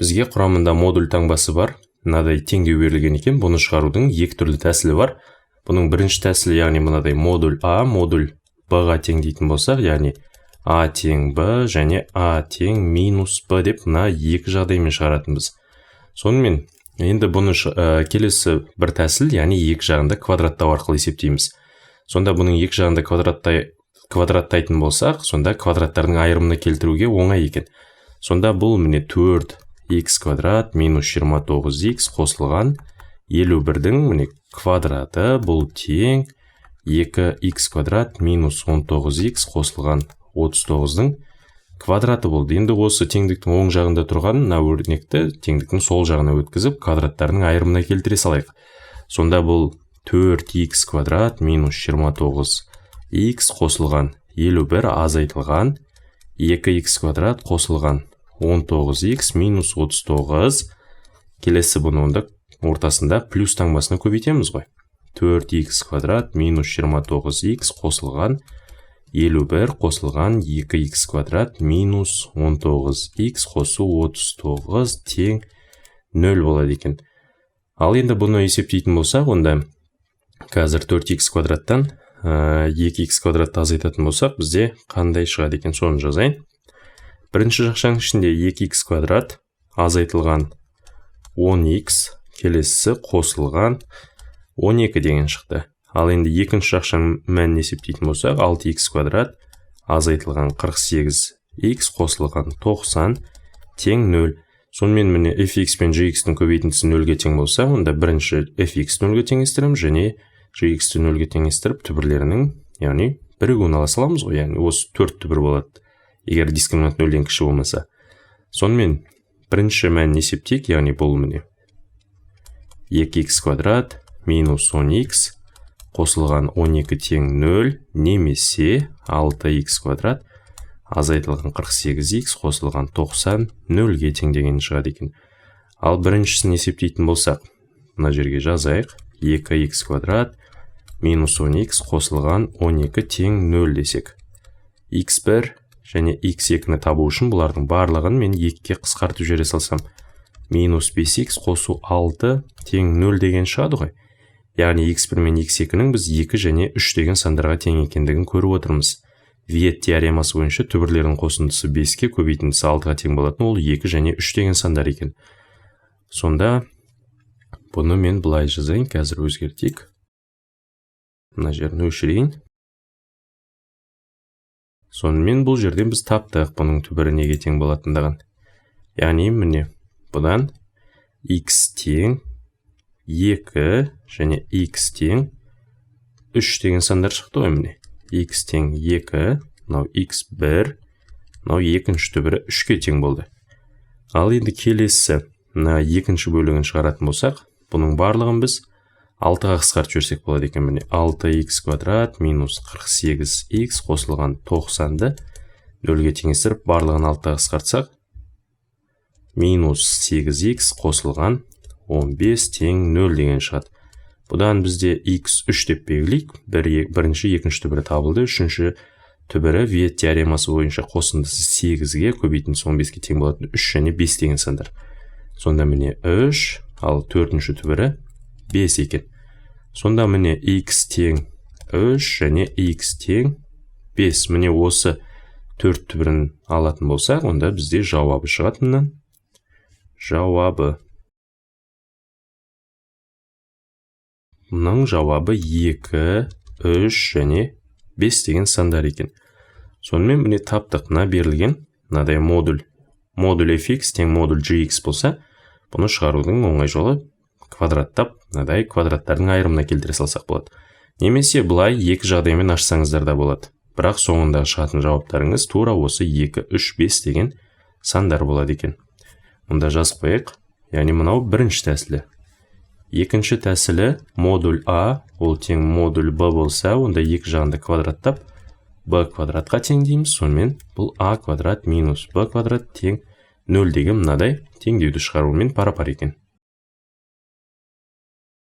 Бізге құрамында модуль таңбасы бар мынадай теңдеу берілген екен. Бұны шығарудың екі түрлі тәсілі бар. Бұның бірінші тәсілі, яғни мынадай модуль а модуль б-ға тең дейтін болсақ, яғни а тең б және а тең минус б деп мына екі жағдаймен шығаратынбыз. Сонымен енді бұны келесі бір тәсіл, яғни екі жағында квадраттау арқылы есептейміз. Сонда бұның екі жағында квадраттайтын болсақ, сонда квадраттардың айырымына келтіруге оңай екен. Сонда бұл міне 4 х квадрат минус 29 х қосылған 51-дің міне квадраты, бұл тең 2х квадрат минус 19х қосылған 39-дың квадраты болды. Енді осы теңдіктің оң жағында тұрған мына өрнекті теңдіктің сол жағына өткізіп, квадраттардың айырымына келтіре салайық. Сонда бұл 4х квадрат минус 29х қосылған 51 азайтылған 2х квадрат қосылған 19х минус 39. Келесі бұны онда ортасында плюс таңбасына көбейтеміз ғой. 4х квадрат минус 29х қосылған 51 қосылған 2х квадрат минус 19х қосу 39 тең 0 болады екен. Ал енді бұны есептейтін болсақ, онда қазір 4х квадраттан 2х квадратты азайтатын болсақ, бізде қандай шығады екен, соны жазайын. Бірінші жақшаның ішінде 2х квадрат азайтылған 10х, келесісі қосылған 12 деген шықты. Ал енді екінші жақшаның мәнін есептейтін болсақ, 6х квадрат азайтылған 48х қосылған 90 тең 0. Сонымен міне fx пен gx-тің көбейтіндісі нөлге тең болса, онда бірінші fx нөлге теңестіреміз және gx-ті нөлге теңестіріп, түбірлерінің, яғни бірігуін ала саламыз ғой. Яғни осы төрт түбір болады, егер дискриминант нөлден кіші болмаса. Сонымен бірінші мәнін есептейік, яғни бұл міне 2х квадрат минус 10х қосылған 12 тең 0 немесе 6х квадрат азайтылған 48х қосылған 90 нөлге тең деген шығады екен. Ал біріншісін есептейтін болсақ, мына жерге жазайық: 2х квадрат минус 10х қосылған 12 тең 0 десек, x1 және x2-ні табу үшін бұлардың барлығын мен 2-ге қысқартып жібере салсам, минус 5х қосу 6 тең 0 деген шығады ғой. Яғни x1 мен x2-нің біз 2 және 3 деген сандарға тең екендігін көріп отырмыз. Виет теоремасы бойынша түбірлердің қосындысы 5-ке, көбейтіндісі 6-ға тең болатын, ол 2 және 3 деген сандар екен. Сонда бұны мен былай жазайын, қазір өзгертейік, мына жерін өшірейін. Сонымен бұл жерден біз таптық бұның түбірі неге тең болатындығын. Яғни міне бұдан x тең 2 және x тең 3 деген сандар шықты ғой. Міне x тең 2, мынау x1, мынау екінші түбірі 3-ке тең болды. Ал енді келесі мына екінші бөлігін шығаратын болсақ, бұның барлығын біз 6-ға қысқартып жіберсек болады екен. Міне 6х квадрат минус 48х қосылған 90-ды нөлге теңестіріп, барлығын 6-ға қысқартсақ, минус 8х қосылған 15 тең 0 деген шығады. Бұдан бізде x3 деп белгілейік. Бірінші, екінші түбірі табылды. Үшінші түбірі Виет теоремасы бойынша қосындысы 8-ге, көбейтіндісі 15-ке тең болатын 3 және 5 деген сандар. Сонда міне 3, ал төртінші түбірі 5 екен. Сонда міне x тең 3 және x тең 5. Міне осы төрт түбірін алатын болсақ, онда бізде жауабы шығады мындан. Жауабы, мұның жауабы 2, 3 және 5 деген сандар екен. Сонымен міне таптық. Мына берілген мынадай модуль, модуль fx тең модуль gx болса, бұны шығарудың оңай жолы квадраттап, мынадай квадраттардың айырымына келтіре салсақ болады. Немесе былай екі жағдаймен ашсаңыздар да болады, бірақ соңында шығатын жауаптарыңыз тура осы 2, 3, 5 деген сандар болады екен. Мұнда жазып қояйық. Яғни мынау бірінші тәсілі. Екінші тәсілі: модуль а ол тең модуль б болса, онда екі жағында квадраттап, б квадратқа тең дейміз. Сонымен бұл а квадрат минус б квадрат тең 0 деген мынадай теңдеуді шығарумен пара пар екен.